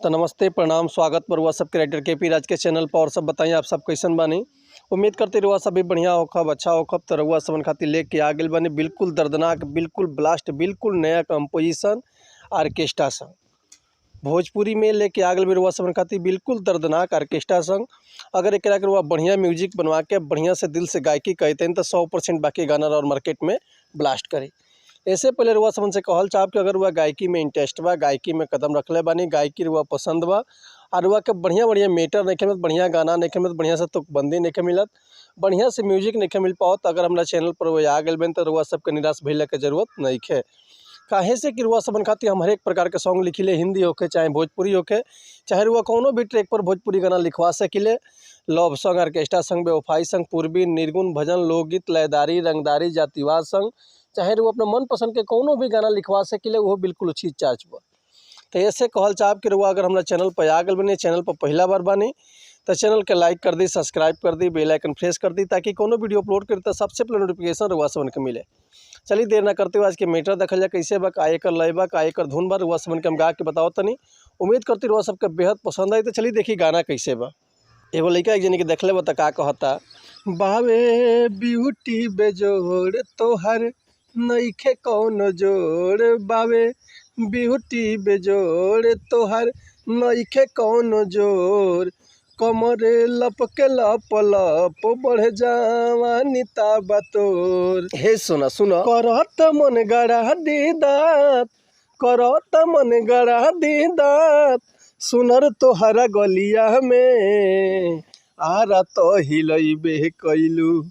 तो नमस्ते, प्रणाम, स्वागत बा रउआ सबके राइटर के पी राज के चैनल पर। और सब बताइए आप सब कैसन बानी? उम्मीद करते रउआ सब भी बढ़िया होखब, अच्छा होखब। तो रउआ सबन खातिर लेके आ गेल बानी बिल्कुल दर्दनाक, बिल्कुल ब्लास्ट, बिल्कुल नया कंपोजिशन ऑर्केस्ट्रा संग भोजपुरी में लेके आ गेल बानी रउआ सबन खातिर बिल्कुल दर्दनाक ऑर्केस्ट्रा संग। अगर एकरा के रउआ बढ़िया म्यूजिक बनवा के बढ़िया से दिल से गायकी कहते तो 100% बाकी गाना और मार्केट में ब्लास्ट करी। ऐसे पहले रुआ सबन से कहल चाहब कि अगर रुआ गायकी में इंटरेस्ट बा, गायकी में कदम रखले बानी, गायकी रुआ पसंद बा और रुआ के बढ़िया बढ़िया मैटर नहीं मिलत, बढ़िया गाना नहीं मिलत, बढ़िया से तुकबंदी नहीं मिलत, बढ़िया से म्यूजिक नहीं मिल पाओ, तो अगर हमारा चैनल पर वो आ गए बन तो रुआ सबके निराश भइला के जरूरत नहीं है। काहे से कि रुआ सबन खातिर हम हरेक प्रकार के सॉन्ग लिखिले, हिंदी होके चाहे भोजपुरी होके, चाहे रुआ कोनो भी ट्रैक पर भोजपुरी गाना लिखवा सकिले। लव सॉन्ग, ऑर्केस्ट्रा संग, बेवफाई संग, पूर्वी, निर्गुण, भजन, लोकगीत, लयदारी, रंगदारी, जातिवाद संग, चाहे रुआ अपना मनपसंद के कोनो भी गाना लिखवा सकिले, वो बिल्कुल उचित चार्ज पर। तो ऐसे कहल चाहब कि रुआ अगर हमारा चैनल पर आ गए बनी, चैनल पर पहला बार बानी तो चैनल के लाइक कर दी, सब्सक्राइब कर दी, बेल आइकन प्रेस कर दी, ताकि कोनो वीडियो अपलोड करी तो सबसे पहले नोटिफिकेशन रुआ सबन के मिले। चलिए देर ना करते हुए आज के मैटर देखल जाए कैसे बा, का एकर लय बा, का एकर धुन बा, रुआ सबन के हम गा के बताओ तनी। उम्मीद करती रुआ सबके बेहद पसंद आई। तो चलिए देखी गाना कैसे बा। एगो लड़का एक जनी के देखले बा त का कहता, बावे ब्यूटी बेजोड़ तोहर नइखे कौनो जोड़, बावे ब्यूटी बेजोड़ तोहर नइखे कौनो जोड़, कमरे लपके लप लप बढ़ जवानी ताबा तोर। हे सुना सुना, करत मन गड़ा दी दांत, करत मन गड़ा दी दांत, सुनर तोहरा गलिया में आरा तो हिलैबे कैलू,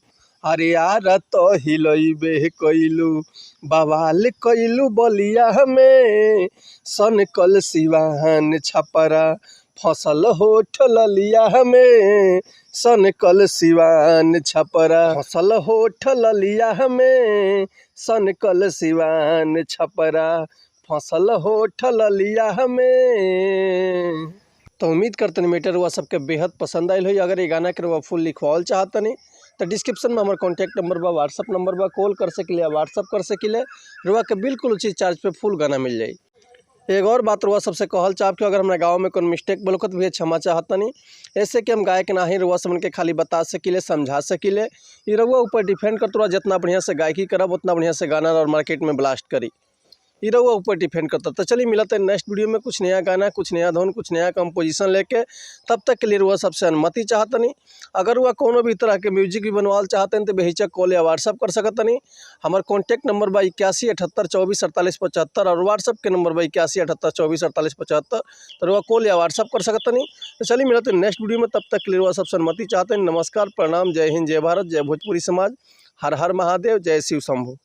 अरे आरा तो हिलैबे कैलू, बवाल कैलू बलिया में, सनकल सिवान छपरा फसल होठ ललिया में, सनकल सिवान छपरा फसल होठ ललिया में, सनकल सिवान छपरा फसल होठ ललिया में। तो उम्मीद करतनी मैटर रुआ सबके बेहद पसंद आयल होई। अगर ये गाना के रुआ फुल लिखवाल चाहतनी तो डिस्क्रिप्शन में हमारे कॉन्टैक्ट नंबर बा, व्हाट्सअप नंबर बा, कॉल कर सकिले या व्हाट्सअप कर सकिले, रुआ के बिल्कुल उचित चार्ज पे फुल गाना मिल जाई। एक और बात रुआ सबसे कहल चाहब कि अगर हमारे गाँव में कोनो मिस्टेक बोलकत भी क्षमा चाहतनी, ऐसे कि हम गायक नाही, रुआ सबन के खाली बता सकिले, समझा सकिले। ये रुआ ऊपर डिपेंड करत रुआ जितना बढ़िया से गायकी करब उतना बढ़िया से गाना और मार्केट में ब्लास्ट करी, ये रहुआ ऊपर डिपेंड करता। तो चलिए मिलते हैं नेक्स्ट वीडियो में कुछ नया गाना, कुछ नया धुन, कुछ नया कंपोजिशन लेके। तब तक के लिए रुआ सबसे अनुमति चाहतनी। अगर रुआ कोनो भी तरह के म्यूजिक भी बनवाल चाहते हैं तो बेहिचक कॉल या व्हाट्सअप कर सकतनी। हमारे कॉन्टैक्ट नंबर बा 81 78 24 48 75 और व्हाट्सअप के नंबर बा 81 78 24 48 75। तो रुआ कॉल या व्हाट्सअप कर सकतनी। तो चलिए मिलते हैं नेक्स्ट वीडियो में, तब तक के लिए रुआ सबसे अनुमति चाहते हैं। नमस्कार, प्रणाम, जय हिंद, जय भारत, जय भोजपुरी समाज, हर हर महादेव, जय शिव शंभू।